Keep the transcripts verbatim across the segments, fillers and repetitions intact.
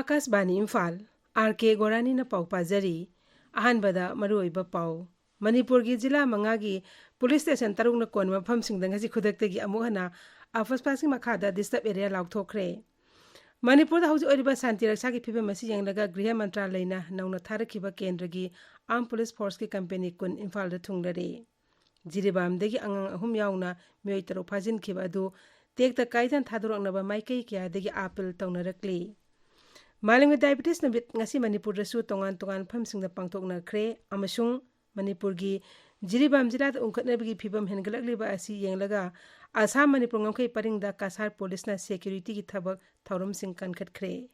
ꯑꯥꯀꯥꯁꯕꯥꯅꯤ Imphal, R ꯀꯦ ꯒꯣꯔꯥꯅꯤꯅ ꯄꯥꯎ ꯄꯥꯖꯔꯤ꯫ ꯑꯍꯥꯟꯕꯗ ꯃꯔꯨꯑꯣꯏꯕ ꯄꯥꯎ꯫ ꯃꯅꯤꯄꯨꯔꯒꯤ ꯖꯤꯂꯥ ꯃꯉꯥꯒꯤ ꯄꯨꯂꯤꯁ ꯁ꯭ꯇꯦꯁꯟ ꯇꯔꯨꯛꯅ ꯀꯣꯟꯕ ꯃꯐꯝꯁꯤꯡꯗ ꯉꯁꯤ ꯈꯨꯗꯛꯇꯒꯤ ꯑꯃꯨꯛ ꯍꯟꯅ ꯑꯐꯁꯄꯥꯁꯀꯤ ꯃꯈꯥꯗ ꯗꯤꯁꯇꯔꯕ ꯑꯦꯔꯤꯌꯥ ꯂꯥꯎꯊꯣꯛꯈ꯭ꯔꯦ꯫ ꯃꯅꯤꯄꯨꯔꯗ ꯍꯧꯖꯤꯛ ꯑꯣꯏꯔꯤꯕ ꯁꯥꯟꯇꯤ ꯔꯛꯁꯥꯒꯤ ꯐꯤꯕꯝ ꯑꯁꯤ ꯌꯦꯡꯂꯒ ꯒ꯭ꯔꯤꯍ ꯃꯟꯇ꯭ꯔꯥꯂꯌꯅ ꯅꯧꯅ ꯊꯥꯔꯛꯈꯤꯕ ꯀꯦꯟꯗ꯭ꯔꯒꯤ ꯑꯥꯔꯝ ꯄꯨꯂꯤꯁ ꯐꯣꯔꯁꯀꯤ ꯀꯝꯄꯦꯅꯤ ꯀꯨꯟ ꯏꯝꯐꯥꯜꯗ ꯊꯨꯡꯂꯔꯦ꯫ ꯖꯤꯔꯤꯕꯥꯝꯗꯒꯤ ꯑꯉꯥꯡ ꯑꯍꯨꯝ ꯌꯥꯎꯅ ꯃꯤꯑꯣꯏ ꯇꯔꯨꯛ ꯐꯥꯖꯤꯟꯈꯤꯕ ꯑꯗꯨ ꯇꯦꯛꯇ ꯀꯥꯏꯗꯅ ꯊꯥꯗꯣꯔꯛꯅꯕ ꯃꯥꯏꯀꯩ ꯀꯌꯥꯗꯒꯤ ꯑꯥꯄꯤꯜ ꯇꯧꯅꯔꯛꯂꯤ꯫ ꯃꯥꯂꯦꯝꯒꯤ ꯗꯥꯏꯕꯦꯇꯤꯁ ꯅꯨꯃꯤꯠ ꯉꯁꯤ ꯃꯅꯤꯄꯨꯔꯗꯁꯨ ꯇꯣꯉꯥꯟ ꯇꯣꯉꯥꯟꯕ ꯃꯐꯝꯁꯤꯡꯗ ꯄꯥꯡꯊꯣꯛꯅꯈ꯭ꯔꯦ ꯑꯃꯁꯨꯡ ꯃꯅꯤꯄꯨꯔꯒꯤ ꯖꯤꯔꯤꯕꯥꯝ ꯖꯤꯂꯥꯗ ꯎꯪꯈꯠꯅꯕꯒꯤ ꯐꯤꯕꯝ ꯍꯦꯟꯒꯠꯂꯛꯂꯤꯕ ꯑꯁꯤ ꯌꯦꯡꯂꯒ ꯑꯁꯥꯝ ꯃꯅꯤꯄꯨꯔ ꯉꯝꯈꯩ ꯄꯔꯤꯡꯗ ꯀꯁꯥꯔ ꯄꯨꯂꯤꯁꯅ ꯁꯦꯀ꯭ꯌꯨꯔꯤꯇꯤꯒꯤ ꯊꯕꯛ ꯊꯧꯔꯝꯁꯤꯡ ꯀꯟꯈꯠꯈ꯭ꯔꯦ꯫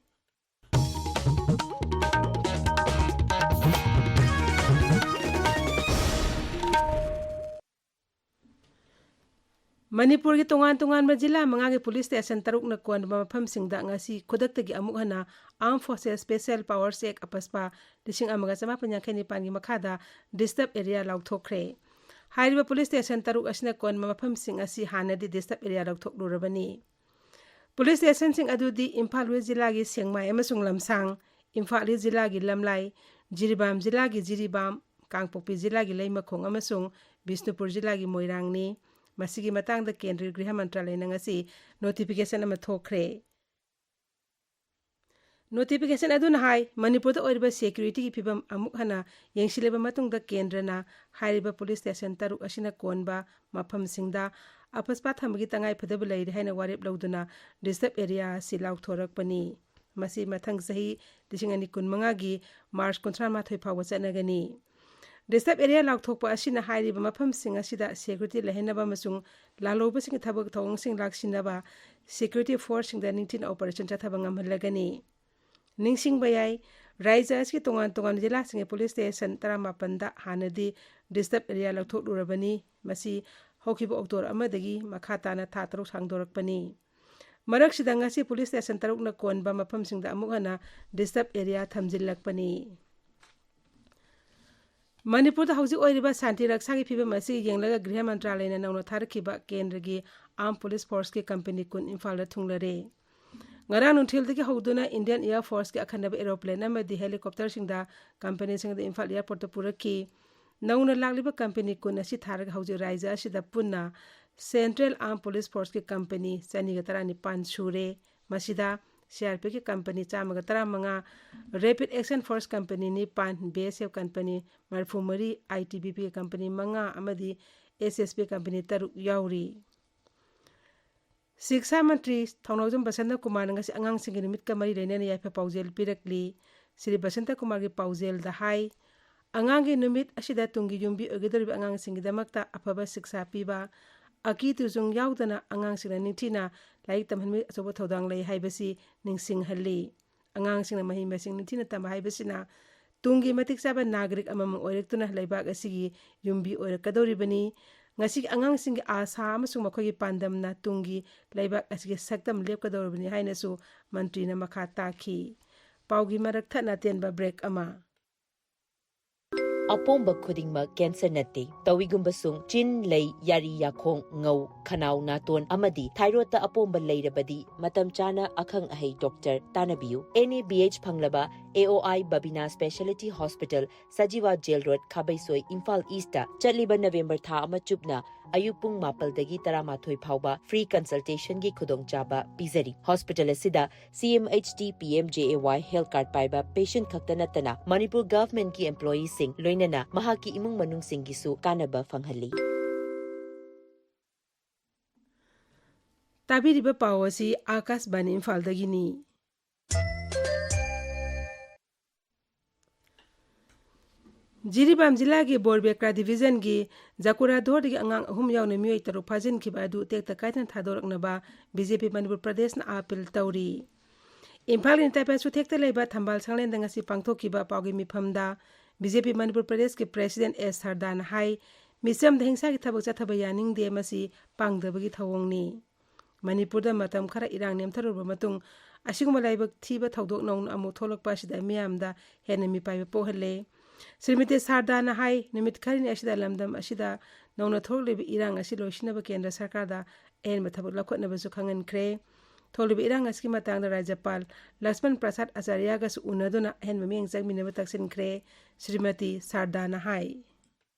ꯃꯅꯤꯄꯨꯔꯒꯤ ꯇꯣꯉꯥꯟ ꯇꯣꯉꯥꯟꯕ ꯖꯤꯂꯥ ꯃꯉꯥꯒꯤ ꯄꯨꯂꯤꯁ ꯁ꯭ꯇꯦꯁꯟ ꯇꯔꯨꯛꯅ ꯀꯣꯟꯕ ꯃꯐꯝꯁꯤꯡꯗ ꯉꯁꯤ ꯈꯨꯗꯛꯇꯒꯤ ꯑꯃꯨꯛ ꯍꯟꯅ ꯑꯥꯔꯝ ꯐꯣꯔꯁꯦꯁ ꯁ꯭ꯄꯦꯁꯦꯜ ꯄꯥꯋꯔꯁ ꯑꯦꯛ ꯑꯄꯁꯄꯥ ꯂꯤꯁꯤꯡ ꯑꯃꯒ ꯆꯃꯥꯄꯟ ꯌꯥꯡꯈꯩ ꯅꯤꯄꯥꯟꯒꯤ ꯃꯈꯥꯗ ꯗꯤꯁꯇꯔꯕ ꯑꯦꯔꯤꯌꯥ ꯂꯥꯎꯊꯣꯛꯈ꯭ꯔꯦ꯫ ꯍꯥꯏꯔꯤꯕ ꯄꯨꯂꯤꯁ ꯁ꯭ꯇꯦꯁꯟ ꯇꯔꯨꯛ ꯑꯁꯤꯅ ꯀꯣꯟꯕ ꯃꯐꯝꯁꯤꯡ ꯑꯁꯤ ꯍꯥꯟꯅꯗꯤ ꯗꯤꯁꯇꯔꯕ ꯑꯦꯔꯤꯌꯥ ꯂꯧꯊꯣꯛꯂꯨꯔꯕꯅꯤ꯫ ꯄꯨꯂꯤꯁ ꯁ꯭ꯇꯦꯁꯟꯁꯤꯡ ꯑꯗꯨꯗꯤ ꯏꯝꯐꯥꯜ ꯋꯦꯁ ꯖꯤꯂꯥꯒꯤ ꯁꯦꯡꯃꯥꯏ ꯑꯃꯁꯨꯡ ꯂꯝꯁꯥꯡ, ꯏꯝꯐꯥꯜ ꯏꯁ ꯖꯤꯂꯥꯒꯤ ꯂꯝꯂꯥꯏ, ꯖꯤꯔꯤꯕꯥꯝ ꯖꯤꯂꯥꯒꯤ ꯖꯤꯔꯤꯕꯥꯝ, ꯀꯥꯡꯄꯣꯛꯄꯤ ꯖꯤꯂꯥꯒꯤ ꯂꯩꯃꯈꯣꯡ ꯑꯃꯁꯨꯡ ꯕꯤꯁꯅꯨꯄꯨꯔ ꯖꯤꯂꯥꯒꯤ ꯃꯣꯏꯔꯥꯡꯅꯤ꯫ ꯃꯁꯤꯒꯤ ꯃꯇꯥꯡꯗ ꯀꯦꯟꯗ꯭ꯔꯒꯤ ꯒ꯭ꯔꯤꯍ ꯃꯟꯇ꯭ꯔꯥꯂꯌꯅ ꯉꯁꯤ ꯅꯣꯇꯤꯐꯤꯀꯦꯁꯟ ꯑꯃ ꯊꯣꯛꯈ꯭ꯔꯦ꯫ ꯅꯣꯇꯤꯐꯤꯀꯦꯁꯟ ꯑꯗꯨꯅ ꯍꯥꯏ, ꯃꯅꯤꯄꯨꯔꯗ ꯑꯣꯏꯔꯤꯕ ꯁꯦꯀ꯭ꯌꯨꯔꯤꯇꯤꯒꯤ ꯐꯤꯕꯝ ꯑꯃꯨꯛ ꯍꯟꯅ ꯌꯦꯡꯁꯤꯜꯂꯕ ꯃꯇꯨꯡꯗ ꯀꯦꯟꯗ꯭ꯔꯅ ꯍꯥꯏꯔꯤꯕ ꯄꯨꯂꯤꯁ ꯁ꯭ꯇꯦꯁꯟ ꯇꯔꯨꯛ ꯑꯁꯤꯅ ꯀꯣꯟꯕ ꯃꯐꯝꯁꯤꯡꯗ ꯑꯐꯁꯄꯥ ꯊꯝꯕꯒꯤ ꯇꯉꯥꯏ ꯐꯗꯕ ꯂꯩꯔꯦ ꯍꯥꯏꯅ ꯋꯥꯔꯦꯞ ꯂꯧꯗꯨꯅ ꯗꯤꯁꯇꯔꯕ ꯑꯦꯔꯤꯌꯥ ꯑꯁꯤ ꯂꯥꯎꯊꯣꯔꯛꯄꯅꯤ꯫ ꯃꯁꯤ ꯃꯊꯪ ꯆꯍꯤ ꯂꯤꯁꯤꯡ ꯑꯅꯤ ꯀꯨꯟꯃꯉꯥꯒꯤ ꯃꯥꯔꯆ ꯀꯨꯟꯊ꯭ꯔꯥ ꯃꯥꯊꯣꯏ ꯐꯥꯎꯕ ꯆꯠꯅꯒꯅꯤ꯫ ꯗꯤꯁꯇꯔꯕ ꯑꯦꯔꯤꯌꯥ ꯂꯥꯎꯊꯣꯛꯄ ꯑꯁꯤꯅ ꯍꯥꯏꯔꯤꯕ ꯃꯐꯝꯁꯤꯡ ꯑꯁꯤꯗ ꯁꯦꯀ꯭ꯌꯨꯔꯤꯇꯤ ꯂꯩꯍꯟꯅꯕ ꯑꯃꯁꯨꯡ ꯂꯥꯜꯍꯧꯕꯁꯤꯡꯒꯤ ꯊꯕꯛ ꯊꯧꯑꯣꯡꯁꯤꯡ ꯂꯥꯛꯁꯤꯟꯅꯕ ꯁꯦꯀ꯭ꯌꯨꯔꯤꯇꯤ ꯐꯣꯔꯁꯁꯤꯡꯗ ꯅꯤꯡꯊꯤꯅ ꯑꯣꯄꯔꯦꯁꯟ ꯆꯠꯊꯕ ꯉꯝꯍꯜꯂꯒꯅꯤ꯫ ꯅꯤꯡꯁꯤꯡꯕ ꯌꯥꯏ, ꯔꯥꯖ꯭ꯌ ꯑꯁꯤꯒꯤ ꯇꯣꯉꯥꯟ ꯇꯣꯉꯥꯟꯕ ꯖꯤꯂꯥꯁꯤꯡꯒꯤ ꯄꯨꯂꯤꯁ ꯁ꯭ꯇꯦꯁꯟ ꯇꯔꯥꯃꯥꯄꯟꯗ ꯍꯥꯟꯅꯗꯤ ꯗꯤꯁꯇꯔꯕ ꯑꯦꯔꯤꯌꯥ ꯂꯧꯊꯣꯛꯂꯨꯔꯕꯅꯤ꯫ ꯃꯁꯤ ꯍꯧꯈꯤꯕ ꯑꯣꯛꯇꯣꯕꯔ ꯑꯃꯗꯒꯤ ꯃꯈꯥ ꯇꯥꯅ ꯊꯥ ꯇꯔꯨꯛ ꯁꯥꯡꯗꯣꯔꯛꯄꯅꯤ꯫ ꯃꯔꯛꯁꯤꯗ ꯉꯁꯤ ꯄꯨꯂꯤꯁ ꯁ꯭ꯇꯦꯁꯟ ꯇꯔꯨꯛꯅ ꯀꯣꯟꯕ ꯃꯐꯝꯁꯤꯡꯗ ꯑꯃꯨꯛ ꯍꯟꯅ ꯗꯤꯁꯇꯔꯕ ꯑꯦꯔꯤꯌꯥ ꯊꯝꯖꯤꯜꯂꯛꯄꯅꯤ꯫ ꯃꯅꯤꯄꯨꯔꯗ ꯍꯧꯖꯤꯛ ꯑꯣꯏꯔꯤꯕ ꯁꯥꯟꯇꯤ ꯔꯛꯁꯥꯒꯤ ꯐꯤꯕꯝ ꯑꯁꯤ ꯌꯦꯡꯂꯒ ꯒ꯭ꯔꯤꯍ ꯃꯟꯇ꯭ꯔꯥꯂꯌꯅ ꯅꯧꯅ ꯊꯥꯔꯛꯈꯤꯕ ꯀꯦꯟꯗ꯭ꯔꯒꯤ ꯑꯥꯔꯝ ꯄꯨꯂꯤꯁ ꯐꯣꯔꯁꯀꯤ ꯀꯝꯄꯦꯅꯤ ꯀꯨꯟ ꯏꯝꯐꯥꯜꯗ ꯊꯨꯡꯂꯔꯦ꯫ ꯉꯔꯥꯡ ꯅꯨꯡꯊꯤꯜꯗꯒꯤ ꯍꯧꯗꯨꯅ Indian Air Forceꯀꯤ ꯑꯈꯟꯅꯕ aeroplan ꯑꯃꯗꯤ helicopterꯁꯤꯡꯗ companyꯁꯤꯡ ꯑꯗꯨ ꯏꯝꯐꯥꯜ airportꯇ ꯄꯨꯔꯛꯈꯤ꯫ ꯅꯧꯅ ꯂꯥꯛꯂꯤꯕ company ꯀꯨꯟ ꯑꯁꯤ ꯊꯥꯔꯒ ꯍꯧꯖꯤꯛ ꯔꯥꯏꯖ꯭ꯌ ꯑꯁꯤꯗ ꯄꯨꯟꯅ Central Armed Police Forceꯀꯤ company ꯆꯅꯤꯒ ꯇꯔꯥꯅꯤꯄꯥꯟ ꯁꯨꯔꯦ꯫ ꯃꯁꯤꯗ CRPFꯀꯤ company ꯆꯥꯝꯃꯒ ꯇꯔꯥꯃꯉꯥ, Rapid Action Force company ꯅꯤꯄꯥꯟ, BSF company ꯃꯔꯤꯐꯨ ꯃꯔꯤ, ITBP company ꯃꯉꯥ ꯑꯃꯗꯤ SSB company ꯇꯔꯨꯛ ꯌꯥꯎꯔꯤ꯫ ꯁꯤꯛꯁꯥ ꯃꯟꯇ꯭ꯔꯤ ꯊꯧꯅꯥꯎꯖꯝ ꯕꯁꯟꯇ ꯀꯨꯃꯥꯔꯅ ꯉꯁꯤ ꯑꯉꯥꯡꯁꯤꯡꯒꯤ ꯅꯨꯃꯤꯠꯀ ꯃꯔꯤ ꯂꯩꯅꯅ ꯌꯥꯏꯐ ꯄꯥꯎꯖꯦꯜ ꯄꯤꯔꯛꯂꯤ꯫ ꯁ꯭ꯔꯤ ꯕꯁꯟꯇ ꯀꯨꯃꯥꯔꯒꯤ ꯄꯥꯎꯖꯦꯜꯗ ꯍꯥꯏ, ꯑꯉꯥꯡꯒꯤ ꯅꯨꯃꯤꯠ ꯑꯁꯤꯗ ꯇꯨꯡꯒꯤ ꯌꯨꯝꯕꯤ ꯑꯣꯏꯒꯗꯧꯔꯤꯕ ꯑꯉꯥꯡꯁꯤꯡꯒꯤꯗꯃꯛꯇ ꯑꯐꯕ ꯁꯤꯛꯁꯥ ꯄꯤꯕ, ꯑꯀꯤ ꯇꯨꯖꯨꯡ ꯌꯥꯎꯗꯅ ꯑꯉꯥꯡꯁꯤꯡꯅ ꯅꯤꯡꯊꯤꯅ ꯂꯥꯏꯔꯤꯛ ꯇꯝꯍꯟꯕꯒꯤ ꯑꯆꯧꯕ ꯊꯧꯗꯥꯡ ꯂꯩ ꯍꯥꯏꯕꯁꯤ ꯅꯤꯡꯁꯤꯡꯍꯜꯂꯤ꯫ ꯑꯉꯥꯡꯁꯤꯡꯅ ꯃꯍꯩ ꯃꯁꯤꯡ ꯅꯤꯡꯊꯤꯅ ꯇꯝꯕ ꯍꯥꯏꯕꯁꯤꯅ ꯇꯨꯡꯒꯤ ꯃꯇꯤꯛ ꯆꯥꯕ ꯅꯥꯒꯔꯤꯛ ꯑꯃꯃꯝ ꯑꯣꯏꯔꯛꯇꯨꯅ ꯂꯩꯕꯥꯛ ꯑꯁꯤꯒꯤ ꯌꯨꯝꯕꯤ ꯑꯣꯏꯔꯛꯀꯗꯧꯔꯤꯕꯅꯤ꯫ ꯉꯁꯤꯒꯤ ꯑꯉꯥꯡꯁꯤꯡꯒꯤ ꯑꯥꯁꯥ ꯑꯃꯁꯨꯡ ꯃꯈꯣꯏꯒꯤ ꯄꯥꯟꯗꯝꯅ ꯇꯨꯡꯒꯤ ꯂꯩꯕꯥꯛ ꯑꯁꯤꯒꯤ ꯁꯛꯇꯝ ꯂꯦꯞꯀꯗꯧꯔꯕꯅꯤ ꯍꯥꯏꯅꯁꯨ ꯃꯟꯇ꯭ꯔꯤꯅ ꯃꯈꯥ ꯇꯥꯈꯤ꯫ ꯄꯥꯎꯒꯤ ꯃꯔꯛ ꯊꯠꯅ ꯇꯦꯟꯕ break ꯑꯃ꯫ ꯑꯄꯣꯝꯕ ꯈꯨꯗꯤꯡꯃꯛ cancer ꯅꯠꯇꯦ꯫ ꯇꯧꯏꯒꯨꯝꯕꯁꯨꯡ ꯆꯤꯟ, ꯂꯩ, ꯌꯥꯔꯤ, ꯌꯥꯈꯣꯡ, ꯉꯧ, ꯈꯅꯥꯎ, ꯅꯥꯇꯣꯟ ꯑꯃꯗꯤ thyroidꯇ ꯑꯄꯣꯝꯕ ꯂꯩꯔꯕꯗꯤ ꯃꯇꯝ ꯆꯥꯅ ꯑꯈꯪ ꯑꯍꯩ doctor ꯇꯥꯟꯅꯕꯤꯌꯨ꯫ NABH ꯐꯪꯂꯕ AOI Babina Speciality Hospital, Sajiwa Jail Road, ꯈꯥꯕꯩꯁꯣꯏ, Imphal Eastꯇ ꯆꯠꯂꯤꯕ November ꯊꯥ ꯑꯃ ꯆꯨꯞꯅ ꯑꯌꯨꯛ ꯄꯨꯡ ꯃꯥꯄꯜꯗꯒꯤ ꯇꯔꯥꯃꯥꯊꯣꯏ ꯐꯥꯎꯕ free consultationꯒꯤ ꯈꯨꯗꯣꯡꯆꯥꯕ ꯄꯤꯖꯔꯤ꯫ Hospital ꯑꯁꯤꯗ CMHT PMJAY health card ꯄꯥꯏꯕ patient ꯈꯛꯇ ꯅꯠꯇꯅ ꯃꯅꯤꯄꯨꯔ governmentꯀꯤ employeeꯁꯤꯡ ꯂꯣꯏꯅꯅ ꯃꯍꯥꯛꯀꯤ ꯏꯃꯨꯡ ꯃꯅꯨꯡꯁꯤꯡꯒꯤꯁꯨ ꯀꯥꯟꯅꯕ ꯐꯪꯍꯜꯂꯤ꯫ ꯇꯥꯕꯤꯔꯤꯕ ꯄꯥꯎ ꯑꯁꯤ ꯑꯥꯀꯥꯁꯕꯥꯅꯤ ꯏꯝꯐꯥꯜꯗꯒꯤꯅꯤ꯫ ꯖꯤꯔꯤꯕꯥꯝ ꯖꯤꯂꯥꯒꯤ ꯕꯣꯔꯕꯦꯀ꯭ꯔꯥ divisionꯒꯤ ꯖꯀꯨꯔꯥꯙꯣꯔꯗꯒꯤ ꯑꯉꯥꯡ ꯑꯍꯨꯝ ꯌꯥꯎꯅ ꯃꯤꯑꯣꯏ ꯇꯔꯨꯛ ꯐꯥꯖꯤꯟꯈꯤꯕ ꯑꯗꯨ ꯇꯦꯛꯇ ꯀꯥꯏꯗꯅ ꯊꯥꯗꯣꯔꯛꯅꯕ BJP ꯃꯅꯤꯄꯨꯔ ꯄ꯭ꯔꯗꯦꯁꯅ appeal ꯇꯧꯔꯤ꯫ ꯏꯝꯐꯥꯜꯒꯤ ꯅꯤꯇꯥꯏ ꯄꯥꯏ ꯆꯨꯊꯦꯛꯇ ꯂꯩꯕ ꯊꯝꯕꯥꯜ ꯁꯪꯂꯦꯟꯗ ꯉꯁꯤ ꯄꯥꯡꯊꯣꯛꯈꯤꯕ ꯄꯥꯎꯒꯤ ꯃꯤꯐꯝꯗ BJP ꯃꯅꯤꯄꯨꯔ ꯄ꯭ꯔꯗꯦꯁꯀꯤ president ꯑꯦꯁ ꯁꯔꯗꯥꯅ ꯍꯥꯏ, ꯃꯤꯆꯝꯗ ꯍꯤꯡꯁꯥꯒꯤ ꯊꯕꯛ ꯆꯠꯊꯕ ꯌꯥꯅꯤꯡꯗꯦ, ꯃꯁꯤ ꯄꯥꯡꯗꯕꯒꯤ ꯊꯧꯑꯣꯡꯅꯤ꯫ ꯃꯅꯤꯄꯨꯔꯗ ꯃꯇꯝ ꯈꯔ ꯏꯔꯥꯡ ꯅꯦꯝꯊꯔꯨꯔꯕ ꯃꯇꯨꯡ ꯑꯁꯤꯒꯨꯝꯕ ꯂꯥꯏꯕꯛ ꯊꯤꯕ ꯊꯧꯗꯣꯛ ꯅꯧꯅ ꯑꯃꯨꯛ ꯊꯣꯛꯂꯛꯄ ꯑꯁꯤꯗ ꯃꯤꯌꯥꯝꯗ ꯍꯦꯟꯅ ꯃꯤꯄꯥꯏꯕ ꯄꯣꯛꯍꯜꯂꯦ꯫ ꯁ꯭ꯔꯤꯃꯇꯤ ꯁꯥꯔꯗꯥꯅ ꯍꯥꯏ, ꯅꯨꯃꯤꯠ ꯈꯔꯅꯤ ꯑꯁꯤꯗ ꯂꯝꯗꯝ ꯑꯁꯤꯗ ꯅꯧꯅ ꯊꯣꯛꯂꯛꯂꯤꯕ ꯏꯔꯥꯡ ꯑꯁꯤ ꯂꯣꯏꯁꯤꯟꯅꯕ ꯀꯦꯟꯗ꯭ꯔ ꯁꯔꯀꯥꯔꯗ ꯑꯍꯦꯟꯕ ꯊꯕꯛ ꯂꯧꯈꯠꯅꯕꯁꯨ ꯈꯪꯍꯟꯈ꯭ꯔꯦ꯫ ꯊꯣꯛꯂꯤꯕ ꯏꯔꯥꯡ ꯑꯁꯤꯒꯤ ꯃꯇꯥꯡꯗ ꯔꯥꯖ꯭ꯌꯄꯥꯜ ꯂꯛꯁꯃꯟ ꯄ꯭ꯔꯁꯥꯗ ꯑꯆꯥꯔꯌꯥꯒꯁꯨ ꯎꯅꯗꯨꯅ ꯑꯍꯦꯟꯕ ꯃꯤꯠꯌꯦꯡ ꯆꯪꯃꯤꯟꯅꯕ ꯇꯛꯁꯤꯟꯈ꯭ꯔꯦ꯫ ꯁ꯭ꯔꯤꯃꯇꯤ ꯁꯥꯔꯗꯥꯅ ꯍꯥꯏ꯫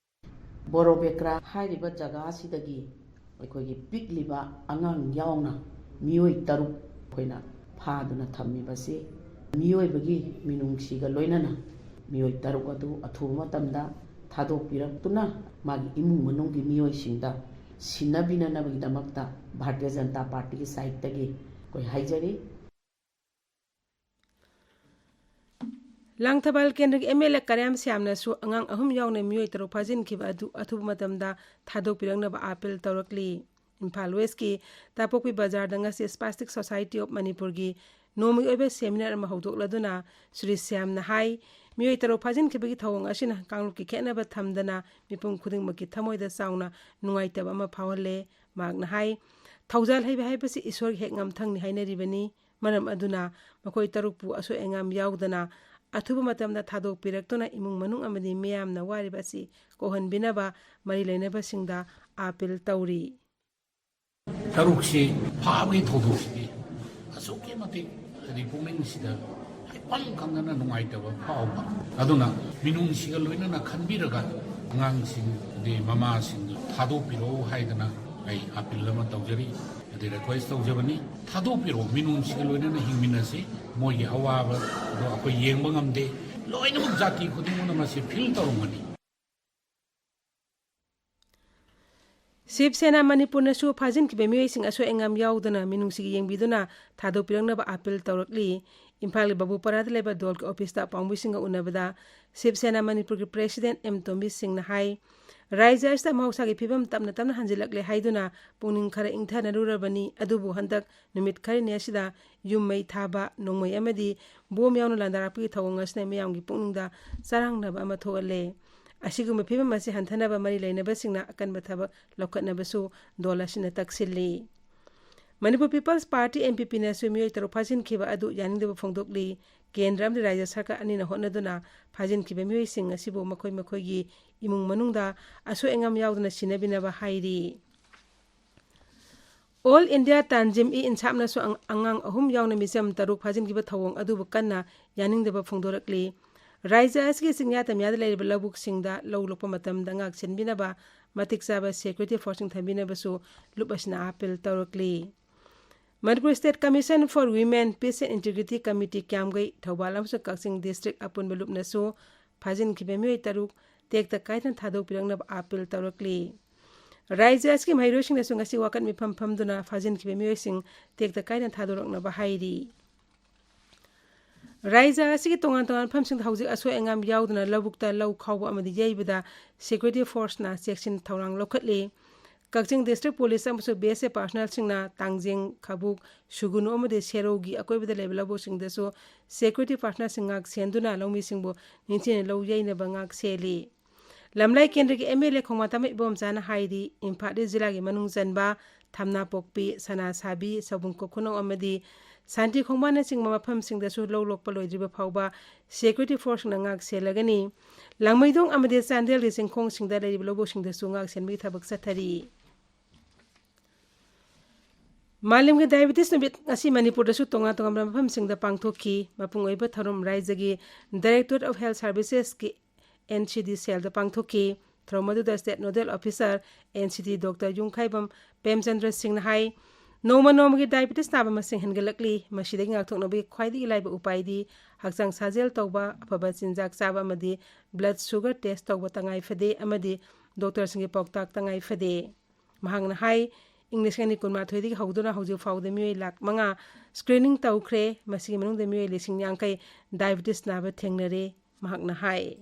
ꯕꯣꯔꯣꯕꯦꯀ꯭ꯔꯥ ꯍꯥꯏꯔꯤꯕ ꯖꯒꯥ ꯑꯁꯤꯗꯒꯤ ꯑꯩꯈꯣꯏꯒꯤ ꯄꯤꯛꯂꯤꯕ ꯑꯉꯥꯡ ꯌꯥꯎꯅ ꯃꯤꯑꯣꯏ ꯇꯔꯨꯛ ꯑꯩꯈꯣꯏꯅ ꯐꯥꯗꯨꯅ ꯊꯝꯃꯤꯕꯁꯤ ꯃꯤꯑꯣꯏꯕꯒꯤ ꯃꯤꯅꯨꯡꯁꯤꯒ ꯂꯣꯏꯅꯅ ꯃꯤꯑꯣꯏ ꯇꯔꯨꯛ ꯑꯗꯨ ꯑꯊꯨꯕ ꯃꯇꯝꯗ ꯊꯥꯗꯣꯛꯄꯤꯔꯛꯇꯨꯅ ꯃꯥꯒꯤ ꯏꯃꯨꯡ ꯃꯅꯨꯡꯒꯤ ꯃꯤꯑꯣꯏꯁꯤꯡꯗ ꯁꯤꯟꯅꯕꯤꯅꯅꯕꯒꯤꯗꯃꯛꯇ ꯚꯥꯔꯇꯤꯌ ꯖꯅꯇꯥ ꯄꯥꯔꯇꯤꯒꯤ ꯁꯥꯏꯠꯇꯒꯤ ꯑꯩꯈꯣꯏ ꯍꯥꯏꯖꯔꯤ꯫ ꯂꯥꯡꯊꯕꯥꯜ ꯀꯦꯟꯗ꯭ꯔꯒꯤ ꯑꯦꯝ ꯑꯦꯜ ꯑꯦ ꯀꯔꯥꯝ ꯁ꯭ꯌꯥꯝꯅꯁꯨ ꯑꯉꯥꯡ ꯑꯍꯨꯝ ꯌꯥꯎꯅ ꯃꯤꯑꯣꯏ ꯇꯔꯨꯛ ꯐꯥꯖꯤꯟꯈꯤꯕ ꯑꯗꯨ ꯑꯊꯨꯕ ꯃꯇꯝꯗ ꯊꯥꯗꯣꯛꯄꯤꯔꯛꯅꯕ ꯑꯥꯄꯤꯜ ꯇꯧꯔꯛꯂꯤ꯫ ꯏꯝꯐꯥꯜ ꯋꯦꯁꯀꯤ ꯇꯥꯄꯣꯛꯄꯤ ꯕꯖꯥꯔꯗ ꯉꯁꯤ Spastic Society of ꯃꯅꯤꯄꯨꯔꯒꯤ ꯅꯣꯡꯃꯒꯤ ꯑꯣꯏꯕ ꯁꯦꯃꯤꯅꯥꯔ ꯑꯃ ꯍꯧꯗꯣꯛꯂꯗꯨꯅ ꯁ꯭ꯔꯤ ꯁ꯭ꯌꯥꯝꯅ ꯍꯥꯏ, ꯃꯤꯑꯣꯏ ꯇꯔꯨꯛ ꯐꯥꯖꯤꯟꯈꯤꯕꯒꯤ ꯊꯧꯑꯣꯡ ꯑꯁꯤꯅ ꯀꯥꯡꯂꯨꯞꯀꯤ ꯈꯦꯠꯅꯕ ꯊꯝꯗꯅ ꯃꯤꯄꯨꯝ ꯈꯨꯗꯤꯡꯃꯛꯀꯤ ꯊꯃꯣꯏꯗ ꯆꯥꯎꯅ ꯅꯨꯡꯉꯥꯏꯇꯕ ꯑꯃ ꯐꯥꯎꯍꯜꯂꯦ꯫ ꯃꯍꯥꯛꯅ ꯍꯥꯏ, ꯊꯧꯖꯥꯜ ꯍꯩꯕ ꯍꯥꯏꯕꯁꯤ ꯏꯁꯣꯔꯒꯤ ꯍꯦꯛ ꯉꯝꯊꯪꯅꯤ ꯍꯥꯏꯅꯔꯤꯕꯅꯤ꯫ ꯃꯔꯝ ꯑꯗꯨꯅ ꯃꯈꯣꯏ ꯇꯔꯨꯛꯄꯨ ꯑꯁꯣꯏ ꯑꯉꯥꯝ ꯌꯥꯎꯗꯅ ꯑꯊꯨꯕ ꯃꯇꯝꯗ ꯊꯥꯗꯣꯛꯄꯤꯔꯛꯇꯨꯅ ꯏꯃꯨꯡ ꯃꯅꯨꯡ ꯑꯃꯗꯤ ꯃꯤꯌꯥꯝꯅ ꯋꯥꯔꯤꯕ ꯑꯁꯤ ꯀꯣꯛꯍꯟꯕꯤꯅꯕ ꯃꯔꯤ ꯂꯩꯅꯕꯁꯤꯡꯗ ꯑꯥꯄꯤꯜ ꯇꯧꯔꯤ꯫ ꯇꯔꯨꯛꯁꯤ ꯐꯥꯕꯒꯤ ꯊꯧꯗꯣꯛꯁꯤꯗꯤ ꯑꯁꯨꯛꯀꯤ ꯃꯇꯤꯛ ꯍꯥꯏꯗꯤ ꯄꯨꯛꯅꯤꯡꯁꯤꯗ ꯍꯥꯏꯐꯝ ꯈꯪꯗꯅ ꯅꯨꯡꯉꯥꯏꯇꯕ ꯐꯥꯎꯕ꯫ ꯑꯗꯨꯅ ꯃꯤꯅꯨꯡꯁꯤꯒ ꯂꯣꯏꯅꯅ ꯈꯟꯕꯤꯔꯒ ꯑꯉꯥꯡꯁꯤꯡꯗꯤ ꯃꯃꯥꯁꯤꯡꯗꯨ ꯊꯥꯗꯣꯛꯄꯤꯔꯛꯎ ꯍꯥꯏꯗꯅ ꯑꯩ ꯑꯥꯄꯤꯜ ꯑꯃ ꯇꯧꯖꯔꯤ, ꯑꯗꯩ ꯔꯤꯀ꯭ꯋꯦꯁ ꯇꯧꯖꯕꯅꯤ꯫ ꯊꯥꯗꯣꯛꯄꯤꯔꯛꯎ, ꯃꯤꯅꯨꯡꯁꯤꯒ ꯂꯣꯏꯅꯅ ꯍꯤꯡꯃꯤꯟꯅꯁꯤ꯫ ꯃꯣꯏꯒꯤ ꯑꯋꯥꯕꯗꯣ ꯑꯩꯈꯣꯏ ꯌꯦꯡꯕ ꯉꯝꯗꯦ꯫ ꯂꯣꯏꯅꯃꯛ ꯖꯥꯇꯤ ꯈꯨꯗꯤꯡꯃꯛꯅ ꯃꯁꯤ ꯐꯤꯜ ꯇꯧꯔꯝꯒꯅꯤ꯫ ꯁꯤꯕ ꯁꯦꯅꯥ ꯃꯅꯤꯄꯨꯔꯅꯁꯨ ꯐꯥꯖꯤꯟꯈꯤꯕ ꯃꯤꯑꯣꯏꯁꯤꯡ ꯑꯁꯣꯏ ꯑꯉꯥꯝ ꯌꯥꯎꯗꯅ ꯃꯤꯅꯨꯡꯁꯤꯒꯤ ꯌꯦꯡꯕꯤꯗꯨꯅ ꯊꯥꯗꯣꯛꯄꯤꯔꯛꯅꯕ ꯑꯥꯄꯤꯜ ꯇꯧꯔꯛꯂꯤ꯫ ꯏꯝꯐꯥꯜꯒꯤ ꯕꯥꯕꯨꯄꯥꯔꯥꯗ ꯂꯩꯕ ꯗꯣꯜꯒꯤ ꯑꯣꯐꯤꯁꯇ ꯄꯥꯎꯃꯤꯁꯤꯡꯒ ꯎꯅꯕꯗ ꯁꯤꯕ ꯁꯦꯅꯥ ꯃꯅꯤꯄꯨꯔꯒꯤ ꯄ꯭ꯔꯦꯁꯤꯗꯦꯟꯠ ꯑꯦꯝ ꯇꯣꯝꯕꯤ ꯁꯤꯡꯅ ꯍꯥꯏ, ꯔꯥꯖ꯭ꯌ ꯑꯁꯤꯗ ꯃꯍꯧꯁꯥꯒꯤ ꯐꯤꯕꯝ ꯇꯞꯅ ꯇꯞꯅ ꯍꯟꯖꯤꯜꯂꯛꯂꯦ ꯍꯥꯏꯗꯨꯅ ꯄꯨꯛꯅꯤꯡ ꯈꯔ ꯏꯪꯊꯅꯔꯨꯔꯕꯅꯤ, ꯑꯗꯨꯕꯨ ꯍꯟꯗꯛ ꯅꯨꯃꯤꯠ ꯈꯔꯅꯤ ꯑꯁꯤꯗ ꯌꯨꯝ ꯃꯩ ꯊꯥꯕ, ꯅꯣꯡꯃꯩ ꯑꯃꯗꯤ ꯕꯣꯝ ꯌꯥꯎꯅ ꯂꯥꯟꯗꯥꯔꯛꯄꯒꯤ ꯊꯧꯑꯣꯡ ꯑꯁꯤꯅ ꯃꯤꯌꯥꯝꯒꯤ ꯄꯨꯛꯅꯤꯡꯗ ꯆꯔꯥꯡꯅꯕ ꯑꯃ ꯊꯣꯛꯍꯜꯂꯦ꯫ ꯑꯁꯤꯒꯨꯝꯕ ꯐꯤꯕꯝ ꯑꯁꯤ ꯍꯟꯊꯅꯕ ꯃꯔꯤ ꯂꯩꯅꯕꯁꯤꯡꯅ ꯑꯀꯟꯕ ꯊꯕꯛ ꯂꯧꯈꯠꯅꯕꯁꯨ ꯗꯣꯜ ꯑꯁꯤꯅ ꯇꯛꯁꯤꯜꯂꯤ꯫ Manipur peoples party, M P ꯄꯤꯅꯁꯨ ꯃꯤꯑꯣꯏ ꯇꯔꯨꯛ ꯐꯥꯖꯤꯟꯈꯤꯕ ꯑꯗꯨ ꯌꯥꯅꯤꯡꯗꯕ ꯐꯣꯡꯗꯣꯛꯂꯤ꯫ ꯀꯦꯟꯗ꯭ꯔ ꯑꯃꯗꯤ ꯔꯥꯖ꯭ꯌ ꯁꯔꯀꯥꯔ ꯑꯅꯤꯅ ꯍꯣꯠꯅꯗꯨꯅ ꯐꯥꯖꯤꯟꯈꯤꯕ ꯃꯤꯑꯣꯏꯁꯤꯡ ꯑꯁꯤꯕꯨ ꯃꯈꯣꯏ ꯃꯈꯣꯏꯒꯤ ꯏꯃꯨꯡ ꯃꯅꯨꯡꯗ ꯑꯁꯣꯏ ꯑꯉꯥꯝ ꯌꯥꯎꯗꯅ ꯁꯤꯟꯅꯕꯤꯅꯕ ꯍꯥꯏꯔꯤ꯫ All India Tanzim-e-Insaf-ꯅꯁꯨ ꯑꯉꯥꯡ ꯑꯍꯨꯝ ꯌꯥꯎꯅ ꯃꯤꯆꯝ ꯇꯔꯨꯛ ꯐꯥꯖꯤꯟꯈꯤꯕ ꯊꯧꯑꯣꯡ ꯑꯗꯨꯕꯨ ꯀꯟꯅ ꯌꯥꯅꯤꯡꯗꯕ ꯐꯣꯡꯗꯣꯔꯛꯂꯤ꯫ ꯔꯥꯖ꯭ꯌ ꯑꯁꯤꯒꯤ ꯆꯤꯡꯌꯥ ꯇꯝꯌꯥꯗ ꯂꯩꯔꯤꯕ ꯂꯧꯕꯨꯛꯁꯤꯡꯗ ꯂꯧ ꯂꯣꯛꯄ ꯃꯇꯝꯗ ꯉꯥꯛ ꯁꯦꯟꯕꯤꯅꯕ ꯃꯇꯤꯛ ꯆꯥꯕ security force-ꯁꯤꯡ ꯊꯝꯕꯤꯅꯕꯁꯨ ꯂꯨꯞ ꯑꯁꯤꯅ appeal ꯇꯧꯔꯛꯂꯤ꯫ Manipur State Commission for Women, Peace and Integrity Committee, ꯀ꯭ꯌꯥꯝꯒꯩ, Thoubal ꯑꯃꯁꯨꯡ ꯀꯛꯆꯤꯡ district ꯑꯄꯨꯟꯕ ꯂꯨꯞꯅꯁꯨ ꯐꯥꯖꯤꯟꯈꯤꯕ ꯃꯤꯑꯣꯏ ꯇꯔꯨꯛ ꯇꯦꯛꯇ ꯀꯥꯏꯗꯅ ꯊꯥꯗꯣꯛꯄꯤꯔꯛꯅꯕ appeal ꯇꯧꯔꯛꯂꯤ꯫ ꯔꯥꯖ꯭ꯌ ꯑꯁꯤꯒꯤ ꯃꯍꯩꯔꯣꯏꯁꯤꯡꯅꯁꯨ ꯉꯁꯤ ꯋꯥꯀꯠ ꯃꯤꯐꯝ ꯐꯝꯗꯨꯅ ꯐꯥꯖꯤꯟꯈꯤꯕ ꯃꯤꯑꯣꯏꯁꯤꯡ ꯇꯦꯛꯇ ꯀꯥꯏꯗꯅ ꯊꯥꯗꯣꯔꯛꯅꯕ ꯍꯥꯏꯔꯤ꯫ ꯔꯥꯖ꯭ꯌ ꯑꯁꯤꯒꯤ ꯇꯣꯉꯥꯟ ꯇꯣꯉꯥꯟꯕ ꯃꯐꯝꯁꯤꯡꯗ ꯍꯧꯖꯤꯛ ꯑꯁꯣꯏ ꯑꯉꯥꯝ ꯌꯥꯎꯗꯅ ꯂꯧꯕꯨꯛꯇ ꯂꯧ ꯈꯥꯎꯕ ꯑꯃꯗꯤ ꯌꯩꯕꯗ security force-ꯅ ꯆꯦꯛꯁꯤꯟ ꯊꯧꯔꯥꯡ ꯂꯧꯈꯠꯂꯤ꯫ ꯀꯛꯆꯤꯡ district police ꯑꯃꯁꯨꯡ B S F personnel-ꯁꯤꯡꯅ ꯇꯥꯡꯖꯦꯡ, ꯈꯕꯨꯛ, ꯁꯨꯒꯨꯅꯨ ꯑꯃꯗꯤ ꯁꯦꯔꯧꯒꯤ ꯑꯀꯣꯏꯕꯗ ꯂꯩꯕ ꯂꯧꯕꯨꯛꯁꯤꯡꯗꯁꯨ security personnel-ꯁꯤꯡ ꯉꯥꯛ ꯁꯦꯟꯗꯨꯅ ꯂꯧꯃꯤꯁꯤꯡꯕꯨ ꯅꯤꯡꯊꯤꯅ ꯂꯧ ꯌꯩꯅꯕ ꯉꯥꯛ ꯁꯦꯜꯂꯤ꯫ ꯂꯝꯂꯥꯏ ꯀꯦꯟꯗ꯭ꯔꯒꯤ M L A ꯈꯣꯡꯕꯥꯟ ꯇꯝꯕ ꯏꯕꯣꯝꯆꯥꯅ ꯍꯥꯏꯔꯤ, ꯏꯝꯐꯥꯜ East ꯖꯤꯂꯥꯒꯤ ꯃꯅꯨꯡ ꯆꯟꯕ ꯊꯝꯅꯥꯄꯣꯛꯄꯤ, ꯁꯅꯥꯁꯥꯕꯤ, ꯁꯥꯎꯕꯨꯝ ꯀꯣꯈꯨꯅꯧ ꯑꯃꯗꯤ ꯁꯥꯟꯇꯤ ꯈꯣꯡꯕꯥꯟꯅꯆꯤꯡꯕ ꯃꯐꯝꯁꯤꯡꯗꯁꯨ ꯂꯧ ꯂꯣꯛꯄ ꯂꯣꯏꯗ꯭ꯔꯤꯕ ꯐꯥꯎꯕ security force-ꯅ ꯉꯥꯛ ꯁꯦꯜꯂꯒꯅꯤ꯫ ꯂꯥꯡꯃꯩꯗꯣꯡ ꯑꯃꯗꯤ ꯆꯥꯟꯗꯦꯜꯒꯤ ꯆꯤꯡꯈꯣꯡꯁꯤꯡꯗ ꯂꯩꯔꯤꯕ ꯂꯧꯕꯨꯛꯁꯤꯡꯗꯁꯨ ꯉꯥꯛ ꯁꯦꯟꯕꯒꯤ ꯊꯕꯛ ꯆꯠꯊꯔꯤ꯫ ꯃꯥꯂꯦꯝꯒꯤ diabetes ꯅꯨꯃꯤꯠ ꯉꯁꯤ ꯃꯅꯤꯄꯨꯔꯗꯁꯨ ꯇꯣꯉꯥꯟ ꯇꯣꯉꯥꯟꯕ ꯃꯐꯝꯁꯤꯡꯗ ꯄꯥꯡꯊꯣꯛꯈꯤ꯫ ꯃꯄꯨꯡ ꯑꯣꯏꯕ ꯊꯧꯔꯝ ꯔꯥꯖ꯭ꯌꯒꯤ Directorate of Health Services-ꯀꯤ N C D cell-ꯗ ꯄꯥꯡꯊꯣꯛꯈꯤ꯫ ꯊꯧꯔꯝ ꯑꯗꯨꯗ state nodal officer N C D Doctor ꯌꯨꯝꯈꯥꯏꯕꯝ ꯄ꯭ꯔꯦꯝꯆꯟꯗ꯭ꯔ ꯁꯤꯡꯅ ꯍꯥꯏ, ꯅꯣꯡꯃ ꯅꯣꯡꯃꯒꯤ diabetes ꯅꯥꯕ ꯃꯁꯤꯡ ꯍꯦꯟꯒꯠꯂꯛꯂꯤ꯫ ꯃꯁꯤꯗꯒꯤ ꯉꯥꯛꯊꯣꯛꯅꯕꯒꯤ ꯈ꯭ꯋꯥꯏꯗꯒꯤ ꯂꯥꯏꯕ ꯎꯄꯥꯏꯗꯤ ꯍꯛꯆꯥꯡ ꯁꯥꯖꯦꯜ ꯇꯧꯕ, ꯑꯐꯕ ꯆꯤꯟꯖꯥꯛ ꯆꯥꯕ ꯑꯃꯗꯤ blood sugar test ꯇꯧꯕ ꯇꯉꯥꯏ ꯐꯗꯦ ꯑꯃꯗꯤ doctor-ꯁꯤꯡꯒꯤ ꯄꯥꯎꯇꯥꯛ ꯇꯉꯥꯏ ꯐꯗꯦ꯫ ꯃꯍꯥꯛꯅ ꯍꯥꯏ, ꯏꯪ ꯂꯤꯁꯤꯡ ꯑꯅꯤ ꯀꯨꯟꯃꯥꯊꯣꯏꯗꯒꯤ ꯍꯧꯗꯨꯅ ꯍꯧꯖꯤꯛ ꯐꯥꯎꯕꯗ ꯃꯤꯑꯣꯏ ꯂꯥꯈ ꯃꯉꯥ screening ꯇꯧꯈ꯭ꯔꯦ꯫ ꯃꯁꯤꯒꯤ ꯃꯅꯨꯡꯗ ꯃꯤꯑꯣꯏ ꯂꯤꯁꯤꯡ ꯌꯥꯡꯈꯩ diabetes ꯅꯥꯕ ꯊꯦꯡꯅꯔꯦ, ꯃꯍꯥꯛꯅ ꯍꯥꯏ꯫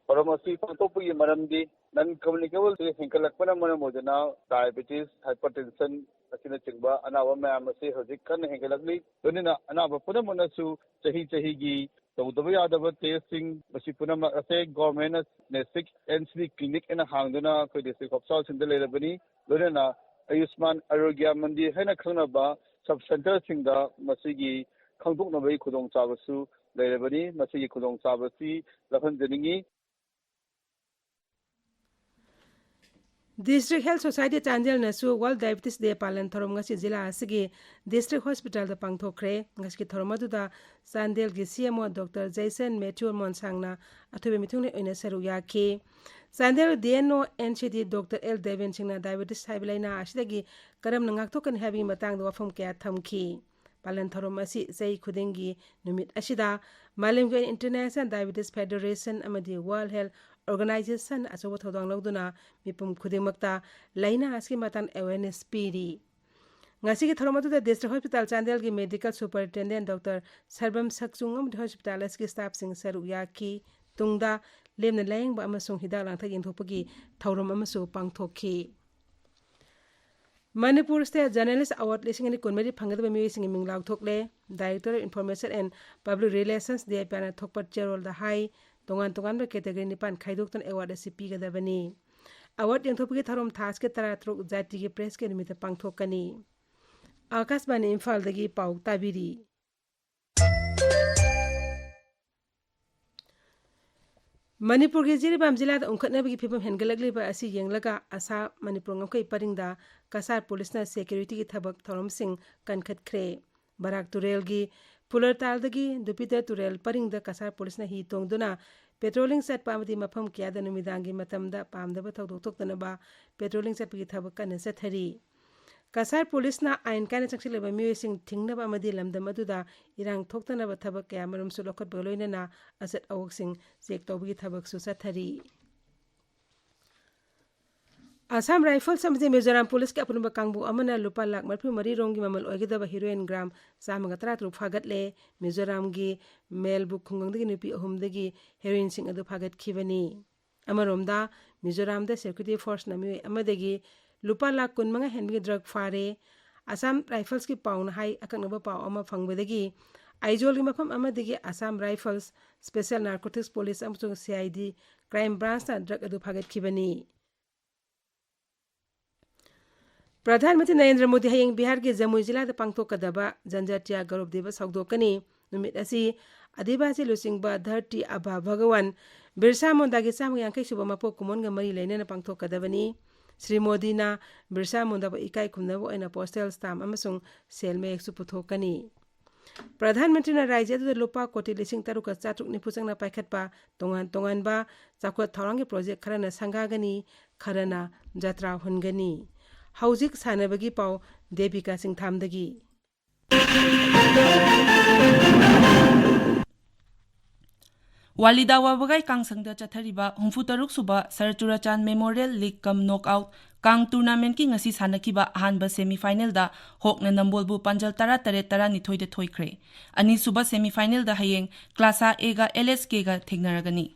ꯊꯧꯔꯝ ꯑꯁꯤ ꯄꯥꯡꯊꯣꯛꯄꯒꯤ ꯃꯔꯝꯗꯤ non communicable ꯍꯦꯟꯒꯠꯂꯛꯄꯅ ꯃꯔꯝ ꯑꯣꯏꯗꯨꯅ diabetes, hypertension ꯑꯁꯤꯅꯆꯤꯡꯕ ꯑꯅꯥꯕ ꯃꯌꯥꯝ ꯑꯁꯤ ꯍꯧꯖꯤꯛ ꯀꯟꯅ ꯍꯦꯟꯒꯠꯂꯛꯂꯤ꯫ ꯂꯣꯏꯅꯅ ꯑꯅꯥꯕ ꯄꯨꯝꯅꯃꯛꯅꯁꯨ ꯆꯍꯤ ꯆꯍꯤꯒꯤ ꯇꯧꯗꯕ ꯌꯥꯗꯕ test-ꯁꯤꯡ, ꯃꯁꯤ ꯄꯨꯝꯅꯃꯛ ꯑꯁꯦ government-ꯅ district N C D clinic ꯑꯣꯏꯅ ꯍꯥꯡꯗꯨꯅ ꯑꯩꯈꯣꯏ district hospital-ꯁꯤꯡꯗ ꯂꯩꯔꯕꯅꯤ꯫ ꯂꯣꯏꯅꯅ ꯑꯌꯨꯁꯃꯥꯟ ꯑꯔꯣꯒ꯭ꯌ ꯃꯟꯗꯤꯔ ꯍꯥꯏꯅ ꯈꯪꯅꯕ sub center-ꯁꯤꯡꯗ ꯃꯁꯤꯒꯤ ꯈꯪꯗꯣꯛꯅꯕꯒꯤ ꯈꯨꯗꯣꯡꯆꯥꯕꯁꯨ ꯂꯩꯔꯕꯅꯤ꯫ ꯃꯁꯤꯒꯤ ꯈꯨꯗꯣꯡꯆꯥꯕꯁꯤ ꯂꯧꯍꯟꯖꯅꯤꯡꯏ꯫ District Health Society ꯆꯥꯟꯗꯦꯜꯅꯁꯨ World Diabetes Day ꯄꯥꯂꯟ ꯊꯧꯔꯝ ꯉꯁꯤ ꯖꯤꯂꯥ ꯑꯁꯤꯒꯤ District Hospitalꯗ ꯄꯥꯡꯊꯣꯛꯈ꯭ꯔꯦ꯫ ꯉꯁꯤꯒꯤ ꯊꯧꯔꯝ ꯑꯗꯨꯗ ꯆꯥꯟꯗꯦꯜꯒꯤ C M O Doctor Jason Matthew ꯃꯣꯟꯁꯥꯡꯅ ꯑꯊꯣꯏꯕ ꯃꯤꯊꯨꯡꯂꯦꯟ ꯑꯣꯏꯅ ꯁꯔꯨꯛ ꯌꯥꯈꯤ꯫ Chandel D N O N C D Doctor L Deben ꯁꯤꯡꯅ diabetes ꯍꯥꯏꯕ ꯂꯥꯏꯅꯥ ꯑꯁꯤꯗꯒꯤ ꯀꯔꯝꯅ ꯉꯥꯛꯊꯣꯛꯀꯅꯤ ꯍꯥꯏꯕꯒꯤ ꯃꯇꯥꯡꯗ ꯋꯥꯐꯝ ꯀꯌꯥ ꯊꯝꯈꯤ꯫ ꯄꯥꯂꯟ ꯊꯧꯔꯝ ꯑꯁꯤ ꯆꯍꯤ ꯈꯨꯗꯤꯡꯒꯤ ꯅꯨꯃꯤꯠ ꯑꯁꯤꯗ ꯃꯥꯂꯦꯝꯒꯤ ꯑꯣꯏꯅ International Diabetes Federation ꯑꯃꯗꯤ World Health Organization ꯑꯆꯧꯕ ꯊꯧꯗꯥꯡ ꯂꯧꯗꯨꯅ ꯃꯤꯄꯨꯝ ꯈꯨꯗꯤꯡꯃꯛꯇ ꯂꯥꯏꯅꯥ ꯑꯁꯤꯒꯤ ꯃꯇꯥꯡꯗ awareness ꯄꯤꯔꯤ꯫ ꯉꯁꯤꯒꯤ ꯊꯧꯔꯝ ꯑꯗꯨꯗ District Hospital ꯆꯥꯟꯗꯦꯜꯒꯤ Medical Superintendent Doctor ꯁꯔꯕꯝ ꯁꯛꯆꯨꯡ ꯑꯃꯗꯤ hospital ꯑꯁꯤꯒꯤ staffꯁꯤꯡ ꯁꯔꯨꯛ ꯌꯥꯈꯤ꯫ ꯇꯨꯡꯗ ꯂꯦꯝꯅ ꯂꯥꯌꯦꯡꯕ ꯑꯃꯁꯨꯡ ꯍꯤꯗꯥꯛ ꯂꯥꯡꯊꯛ ꯌꯦꯟꯊꯣꯛꯄꯒꯤ ꯊꯧꯔꯝ ꯑꯃꯁꯨ ꯄꯥꯡꯊꯣꯛꯈꯤ꯫ ꯃꯅꯤꯄꯨꯔ State Journalist Award ꯂꯤꯁꯤꯡ ꯑꯅꯤ ꯀꯨꯟꯃꯔꯤ ꯐꯪꯒꯗꯕ ꯃꯤꯑꯣꯏꯁꯤꯡꯒꯤ ꯃꯤꯡ ꯂꯥꯎꯊꯣꯛꯂꯦ꯫ Director of Information and Public Relations D I P Rꯅ ꯊꯣꯛꯄ ꯆꯦꯔꯣꯜꯗ ꯍꯥꯏ, ꯇꯣꯉꯥꯟ ꯇꯣꯉꯥꯟꯕ category ꯅꯤꯄꯥꯟ ꯈꯥꯏꯗꯣꯛꯇꯨꯅ award ꯑꯁꯤ ꯄꯤꯒꯗꯕꯅꯤ꯫ Award ꯌꯦꯡꯊꯣꯛꯄꯒꯤ ꯊꯧꯔꯝ ꯊꯥ ꯑꯁꯤꯒꯤ ꯇꯔꯥꯇꯔꯨꯛ ꯖꯥꯇꯤꯒꯤ pressꯀꯤ ꯅꯨꯃꯤꯠꯇ ꯄꯥꯡꯊꯣꯛꯀꯅꯤ꯫ ꯑꯥꯀꯥꯁꯕꯥꯅꯤ ꯏꯝꯐꯥꯜꯗꯒꯤ ꯄꯥꯎ ꯇꯥꯕꯤꯔꯤ꯫ ꯃꯅꯤꯄꯨꯔꯒꯤ ꯖꯤꯔꯤꯕꯥꯝ ꯖꯤꯂꯥꯗ ꯎꯪꯈꯠꯅꯕꯒꯤ ꯐꯤꯕꯝ ꯍꯦꯟꯒꯠꯂꯛꯂꯤꯕ ꯑꯁꯤ ꯌꯦꯡꯂꯒ ꯑꯁꯥꯝ ꯃꯅꯤꯄꯨꯔ ꯉꯝꯈꯩ ꯄꯔꯤꯡꯗ ꯀꯁꯥꯔ ꯄꯨꯂꯤꯁꯅ securityꯒꯤ ꯊꯕꯛ ꯊꯧꯔꯝꯁꯤꯡ ꯀꯟꯈꯠꯈ꯭ꯔꯦ꯫ ꯕꯔꯥꯛ ꯇꯨꯔꯦꯜꯒꯤ ꯐꯨꯂꯔꯇꯥꯜꯗꯒꯤ ꯗꯨꯄꯤꯇꯔ ꯇꯨꯔꯦꯜ ꯄꯔꯤꯡꯗ ꯀꯁꯥꯔ ꯄꯨꯂꯤꯁꯅ ꯍꯤ ꯇꯣꯡꯗꯨꯅ patrolling ꯆꯠꯄ ꯑꯃꯗꯤ ꯃꯐꯝ ꯀꯌꯥꯗ ꯅꯨꯃꯤꯗꯥꯡꯒꯤ ꯃꯇꯝꯗ ꯄꯥꯝꯗꯕ ꯊꯧꯗꯣꯛ ꯊꯣꯛꯇꯅꯕ patrolling ꯆꯠꯄꯒꯤ ꯊꯕꯛ ꯀꯟꯅ ꯆꯠꯊꯔꯤ꯫ ꯀꯁꯥꯔ ꯄꯨꯂꯤꯁꯅ ꯑꯥꯏꯟ ꯀꯥꯏꯅ ꯆꯪꯁꯤꯜꯂꯤꯕ ꯃꯤꯑꯣꯏꯁꯤꯡ ꯊꯤꯡꯅꯕ ꯑꯃꯗꯤ ꯂꯝꯗꯝ ꯑꯗꯨꯗ ꯏꯔꯥꯡ ꯊꯣꯛꯇꯅꯕ ꯊꯕꯛ ꯀꯌꯥꯃꯔꯨꯝꯁꯨ ꯂꯧꯈꯠꯄꯒ ꯂꯣꯏꯅꯅ ꯑꯆꯠ ꯑꯋꯣꯛꯁꯤꯡ check ꯇꯧꯕꯒꯤ ꯊꯕꯛꯁꯨ ꯆꯠꯊꯔꯤ꯫ ꯑꯁꯥꯝ ꯔꯥꯏꯐꯜꯁ ꯑꯃꯗꯤ ꯃꯤꯖꯣꯔꯥꯝ ꯄꯨꯂꯤꯁꯀꯤ ꯑꯄꯨꯟꯕ ꯀꯥꯡꯕꯨ ꯑꯃꯅ ꯂꯨꯄꯥ ꯂꯥꯈ ꯃꯔꯤꯐꯨ ꯃꯔꯤ ꯔꯣꯝꯒꯤ ꯃꯃꯜ ꯑꯣꯏꯒꯗꯕ heroin gram ꯆꯥꯝꯃꯒ ꯇꯔꯥꯇꯔꯨꯛ ꯐꯥꯒꯠꯂꯦ꯫ ꯃꯤꯖꯣꯔꯥꯝꯒꯤ ꯃꯦꯜꯕꯨꯛ ꯈꯨꯡꯒꯪꯗꯒꯤ ꯅꯨꯄꯤ ꯑꯍꯨꯝꯗꯒꯤ heroinꯁꯤꯡ ꯑꯗꯨ ꯐꯥꯒꯠꯈꯤꯕꯅꯤ꯫ ꯑꯃꯔꯣꯝꯗ, ꯃꯤꯖꯣꯔꯥꯝꯗ security forceꯅ ꯃꯤꯑꯣꯏ ꯑꯃꯗꯒꯤ ꯂꯨꯄꯥ ꯂꯥꯈ ꯀꯨꯟꯃꯉꯥ ꯍꯦꯟꯕꯒꯤ drug ꯐꯥꯔꯦ꯫ ꯑꯁꯥꯝ ꯔꯥꯏꯐꯜꯁꯀꯤ ꯄꯥꯎꯅ ꯍꯥꯏ, ꯑꯀꯛꯅꯕ ꯄꯥꯎ ꯑꯃ ꯐꯪꯕꯗꯒꯤ ꯑꯥꯏꯖꯣꯜꯒꯤ ꯃꯐꯝ ꯑꯃꯗꯒꯤ Assam rifles Special Narcotics Police ꯑꯃꯁꯨꯡ C I D Crime Branchꯅ drug ꯑꯗꯨ ꯐꯥꯒꯠꯈꯤꯕꯅꯤ꯫ ꯄ꯭ꯔꯙꯥꯟ ꯃꯟꯇ꯭ꯔꯤ ꯅꯔꯦꯟꯗ꯭ꯔ ꯃꯣꯗꯤ ꯍꯌꯦꯡ ꯕꯤꯍꯥꯔꯒꯤ ꯖꯃꯨꯏ ꯖꯤꯂꯥꯗ ꯄꯥꯡꯊꯣꯛꯀꯗꯕ ꯖꯟꯖꯥꯇꯤꯌꯥ ꯒꯧꯔꯕ ꯗꯤꯕꯁ ꯍꯧꯗꯣꯛꯀꯅꯤ꯫ ꯅꯨꯃꯤꯠ ꯑꯁꯤ ꯑꯗꯤꯕꯥꯁꯤ ꯂꯨꯆꯤꯡꯕ ꯙꯔꯇꯤ ꯑꯕꯥ ꯚꯒꯋꯥꯟ ꯕꯤꯔꯁꯥ ꯃꯨꯟꯗꯥꯒꯤ ꯆꯥꯝꯃ ꯌꯥꯡꯈꯩ ꯁꯨꯕ ꯃꯄꯣꯛ ꯀꯨꯝꯑꯣꯟꯒ ꯃꯔꯤ ꯂꯩꯅꯅ ꯄꯥꯡꯊꯣꯛꯀꯗꯕꯅꯤ꯫ ꯁ꯭ꯔꯤ ꯃꯣꯗꯤꯅ ꯕꯤꯔꯁꯥ ꯃꯨꯟꯗꯥꯕꯨ ꯏꯀꯥꯏ ꯈꯨꯝꯅꯕ ꯑꯣꯏꯅ ꯄꯣꯁꯇꯦꯜ ꯁ꯭ꯇꯥꯝ ꯑꯃꯁꯨꯡ ꯁꯦꯜ ꯃꯌꯦꯛꯁꯨ ꯄꯨꯊꯣꯛꯀꯅꯤ꯫ ꯄ꯭ꯔꯙꯥꯟ ꯃꯟꯇ꯭ꯔꯤꯅ ꯔꯥꯖ꯭ꯌ ꯑꯗꯨꯗ ꯂꯨꯄꯥ ꯀꯣꯇꯤ ꯂꯤꯁꯤꯡ ꯇꯔꯨꯛꯀ ꯆꯥꯇ꯭ꯔꯨꯛ ꯅꯤꯐꯨ ꯆꯪꯅ ꯄꯥꯏꯈꯠꯄ ꯇꯣꯉꯥꯟ ꯇꯣꯉꯥꯟꯕ ꯆꯥꯎꯈꯠ ꯊꯧꯔꯥꯡꯒꯤ ꯄ꯭ꯔꯣꯖꯦꯛ ꯈꯔꯅ ꯁꯪꯒꯥꯒꯅꯤ, ꯈꯔꯅ ꯖꯇ꯭ꯔꯥ ꯍꯨꯟꯒꯅꯤ꯫ ꯍꯧꯖꯤꯛ ꯁꯥꯟꯅꯕꯒꯤ ꯄꯥꯎ ꯗꯦꯕꯤꯀꯥ ꯆꯤꯡꯊꯥꯝꯗꯒꯤ꯫ ꯋꯥꯂꯤꯗꯥ ꯋꯥꯕꯒꯥꯏ ꯀꯥꯡꯁꯪꯗ ꯆꯠꯊꯔꯤꯕ ꯍꯨꯝꯐꯨ ꯇꯔꯨꯛ ꯁꯨꯕ ꯁꯔ ꯆꯨꯔꯥꯆꯥꯟ ꯃꯦꯃꯣꯔꯤꯌꯦꯜ ꯂꯤꯒ ꯀꯝ ꯅꯣꯛ ꯑꯥꯎꯠ ꯀꯥꯡ ꯇꯨꯔꯅꯥꯃꯦꯟꯠꯀꯤ ꯉꯁꯤ ꯁꯥꯟꯅꯈꯤꯕ ꯑꯍꯥꯟꯕ ꯁꯦꯃꯤ ꯐꯥꯏꯅꯦꯜꯗ ꯍꯣꯛꯅ ꯅꯝꯕꯣꯜꯕꯨ ꯄꯥꯟꯖꯜ ꯇꯔꯥ ꯇꯔꯦꯠ, ꯇꯔꯥꯅꯤꯊꯣꯏꯗ ꯊꯣꯏꯈ꯭ꯔꯦ꯫ ꯑꯅꯤꯁꯨꯕ ꯁꯦꯃꯤ ꯐꯥꯏꯅꯦꯜꯗ ꯍꯌꯦꯡ ꯀ꯭ꯂꯥꯁꯥ ꯑꯦꯒ ꯑꯦꯜ ꯑꯦꯁ ꯀꯦꯒ ꯊꯦꯡꯅꯔꯒꯅꯤ꯫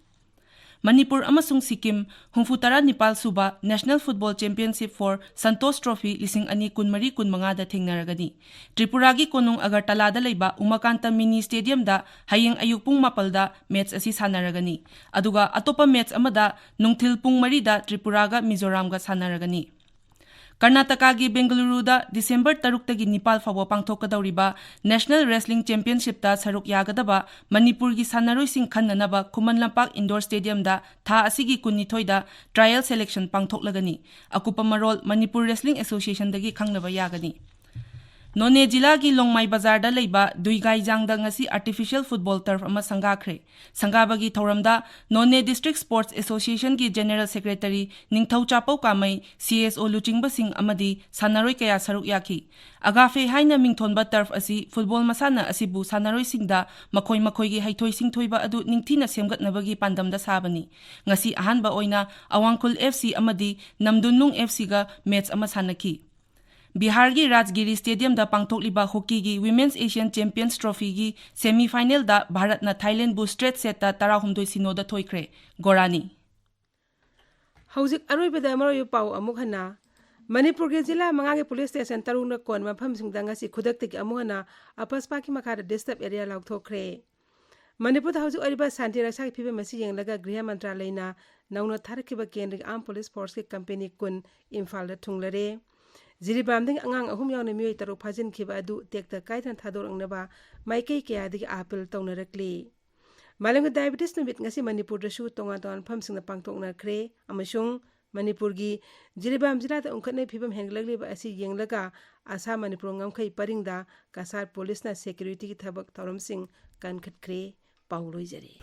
ꯃꯅꯤꯄꯨꯔ ꯑꯃꯁꯨꯡ ꯁꯤꯛꯀꯤꯝ ꯍꯨꯝꯐꯨ ꯇꯔꯥ ꯅꯤꯄꯥꯜ ꯁꯨꯕ National Football Championship for Santosh Trophy ꯂꯤꯁꯤꯡ ꯑꯅꯤ ꯀꯨꯟꯃꯔꯤ ꯀꯨꯟꯃꯉꯥꯗ ꯊꯦꯡꯅꯔꯒꯅꯤ꯫ ꯇ꯭ꯔꯤꯄꯨꯔꯥꯒꯤ ꯀꯣꯅꯨꯡ ꯑꯒꯔꯇꯂꯥꯗ ꯂꯩꯕ ꯎꯃꯥꯀꯥꯟꯇ ꯃꯤꯅꯤ ꯁ꯭ꯇꯦꯗꯤꯌꯝꯗ ꯍꯌꯦꯡ ꯑꯌꯨꯛ ꯄꯨꯡ ꯃꯥꯄꯜꯗ ꯃꯦꯠꯆ ꯑꯁꯤ ꯁꯥꯟꯅꯔꯒꯅꯤ꯫ ꯑꯗꯨꯒ ꯑꯇꯣꯞꯄ ꯃꯦꯠꯆ ꯑꯃꯗ ꯅꯨꯡꯊꯤꯜ ꯄꯨꯡ ꯃꯔꯤꯗ ꯇ꯭ꯔꯤꯄꯨꯔꯥꯒ ꯃꯤꯖꯣꯔꯥꯝꯒ ꯁꯥꯟꯅꯔꯒꯅꯤ꯫ ꯀꯔꯅꯥꯇꯀꯥꯒꯤ ꯕꯦꯡꯒꯂꯨꯔꯨꯗ ꯗꯤꯁꯦꯝꯕꯔ ꯇꯔꯨꯛꯇꯒꯤ ꯅꯤꯄꯥꯜ ꯐꯥꯎꯕ ꯄꯥꯡꯊꯣꯛꯀꯗꯧꯔꯤꯕ National Wrestling Championshipꯇ ꯁꯔꯨꯛ ꯌꯥꯒꯗꯕ ꯃꯅꯤꯄꯨꯔꯒꯤ ꯁꯥꯟꯅꯔꯣꯏꯁꯤꯡ ꯈꯟꯅꯅꯕ ꯈꯨꯃꯟ ꯂꯝꯄꯥꯛ ꯏꯟꯗꯣꯔ ꯁ꯭ꯇꯦꯗꯤꯌꯝꯗ ꯊꯥ ꯑꯁꯤꯒꯤ ꯀꯨꯟꯅꯤꯊꯣꯏꯗ trial selection ꯄꯥꯡꯊꯣꯛꯂꯒꯅꯤ꯫ ꯑꯀꯨꯞꯄ ꯃꯔꯣꯜ ꯃꯅꯤꯄꯨꯔ Wrestling Associationꯗꯒꯤ ꯈꯪꯅꯕ ꯌꯥꯒꯅꯤ꯫ ꯅꯣꯅꯦ ꯖꯤꯂꯥꯒꯤ ꯂꯣꯡꯃꯥꯏ ꯕꯖꯥꯔꯗ ꯂꯩꯕ ꯗꯨꯏꯒꯥꯏꯖꯥꯡꯗ ꯉꯁꯤ artificial football turf ꯑꯃ ꯁꯪꯒꯥꯈ꯭ꯔꯦ꯫ ꯁꯪꯒꯥꯕꯒꯤ ꯊꯧꯔꯝꯗ Noney District Sports Associationꯒꯤ General Secretary ꯅꯤꯡꯊꯧ ꯆꯥꯄꯧ ꯀꯥꯃꯩ, C S O ꯂꯨꯆꯤꯡꯕꯁꯤꯡ ꯑꯃꯗꯤ ꯁꯥꯟꯅꯔꯣꯏ ꯀꯌꯥ ꯁꯔꯨꯛ ꯌꯥꯈꯤ꯫ ꯑꯒꯥꯐꯦ ꯍꯥꯏꯅ ꯃꯤꯡꯊꯣꯟꯕ turf ꯑꯁꯤ football ꯃꯁꯥꯟꯅ ꯑꯁꯤꯕꯨ ꯁꯥꯟꯅꯔꯣꯏꯁꯤꯡꯗ ꯃꯈꯣꯏ ꯃꯈꯣꯏꯒꯤ ꯍꯩꯊꯣꯏ ꯁꯤꯡꯊꯣꯏꯕ ꯑꯗꯨ ꯅꯤꯡꯊꯤꯅ ꯁꯦꯝꯒꯠꯅꯕꯒꯤ ꯄꯥꯟꯗꯝꯗ ꯁꯥꯕꯅꯤ꯫ ꯉꯁꯤ ꯑꯍꯥꯟꯕ ꯑꯣꯏꯅ ꯑꯋꯥꯡꯈꯨꯜ F C ꯑꯃꯗꯤ ꯅꯝꯗꯨꯟꯅꯨꯡ F Cꯒ ꯃꯦꯠꯆ ꯑꯃ ꯁꯥꯟꯅꯈꯤ꯫ ꯕꯤꯍꯥꯔꯒꯤ ꯔꯥꯖꯒꯤꯔꯤ ꯁ꯭ꯇꯦꯗꯤꯌꯝꯗ ꯄꯥꯡꯊꯣꯛꯂꯤꯕ ꯍꯣꯀꯤꯒꯤ Women's Asian Champions Trophyꯒꯤ ꯁꯦꯃꯤ ꯐꯥꯏꯅꯦꯜꯗ ꯚꯥꯔꯠꯅ ꯊꯥꯏꯂꯦꯟꯕꯨ straight setꯇ ꯇꯔꯥꯍꯨꯝꯗꯣꯏ ꯁꯤꯅꯣꯗ ꯊꯣꯏꯈ꯭ꯔꯦ꯫ ꯒꯣꯔꯥꯅꯤ꯫ ꯍꯧꯖꯤꯛ ꯑꯔꯣꯏꯕꯗ ꯃꯔꯨꯑꯣꯏꯕ ꯄꯥꯎ ꯑꯃꯨꯛ ꯍꯟꯅ꯫ ꯃꯅꯤꯄꯨꯔꯒꯤ ꯖꯤꯂꯥ ꯃꯉꯥꯒꯤ ꯄꯨꯂꯤꯁ ꯁ꯭ꯇꯦꯁꯟ ꯇꯔꯨꯛꯅ ꯀꯣꯟꯕ ꯃꯐꯝꯁꯤꯡꯗ ꯉꯁꯤ ꯈꯨꯗꯛꯇꯒꯤ ꯑꯃꯨꯛ ꯍꯟꯅ ꯑꯄꯁꯄꯥꯒꯤ ꯃꯈꯥꯗ disturb area ꯂꯥꯎꯊꯣꯛꯈ꯭ꯔꯦ꯫ ꯃꯅꯤꯄꯨꯔꯗ ꯍꯧꯖꯤꯛ ꯑꯣꯏꯔꯤꯕ ꯁꯥꯟꯇꯤ ꯔꯛꯁꯥꯒꯤ ꯐꯤꯕꯝ ꯑꯁꯤ ꯌꯦꯡꯂꯒ ꯒ꯭ꯔꯤꯍ ꯃꯟꯇ꯭ꯔꯥꯂꯌꯅ ꯅꯧꯅ ꯊꯥꯔꯛꯈꯤꯕ ꯀꯦꯟꯗ꯭ꯔꯒꯤ Armed Police Forceꯀꯤ company ꯀꯨꯟ ꯏꯝꯐꯥꯜꯗ ꯊꯨꯡꯂꯔꯦ꯫ ꯖꯤꯔꯤꯕꯥꯝꯗꯒꯤ ꯑꯉꯥꯡ ꯑꯍꯨꯝ ꯌꯥꯎꯅ ꯃꯤꯑꯣꯏ ꯇꯔꯨꯛ ꯐꯥꯖꯤꯟꯈꯤꯕ ꯑꯗꯨ ꯇꯦꯛꯇ ꯀꯥꯏꯗꯅ ꯊꯥꯗꯣꯔꯛꯅꯕ ꯃꯥꯏꯀꯩ ꯀꯌꯥꯗꯒꯤ appeal ꯇꯧꯅꯔꯛꯂꯤ꯫ ꯃꯥꯂꯦꯝꯒꯤ diabetes ꯅꯨꯃꯤꯠ ꯉꯁꯤ ꯃꯅꯤꯄꯨꯔꯗꯁꯨ ꯇꯣꯉꯥꯟ ꯇꯣꯉꯥꯟꯕ ꯃꯐꯝꯁꯤꯡꯗ ꯄꯥꯡꯊꯣꯛꯅꯈ꯭ꯔꯦ ꯑꯃꯁꯨꯡ ꯃꯅꯤꯄꯨꯔꯒꯤ ꯖꯤꯔꯤꯕꯥꯝ ꯖꯤꯂꯥꯗ ꯎꯪꯈꯠꯅꯩ ꯐꯤꯕꯝ ꯍꯦꯟꯒꯠꯂꯛꯂꯤꯕ ꯑꯁꯤ ꯌꯦꯡꯂꯒ ꯑꯁꯥꯝ ꯃꯅꯤꯄꯨꯔ ꯉꯝꯈꯩ ꯄꯔꯤꯡꯗ ꯀꯁꯥꯔ ꯄꯨꯂꯤꯁꯅ ꯁꯦꯀ꯭ꯌꯨꯔꯤꯇꯤꯒꯤ ꯊꯕꯛ ꯊꯧꯔꯝꯁꯤꯡ ꯀꯟꯈꯠꯈ꯭ꯔꯦ꯫ ꯄꯥꯎ ꯂꯣꯏꯖꯔꯦ꯫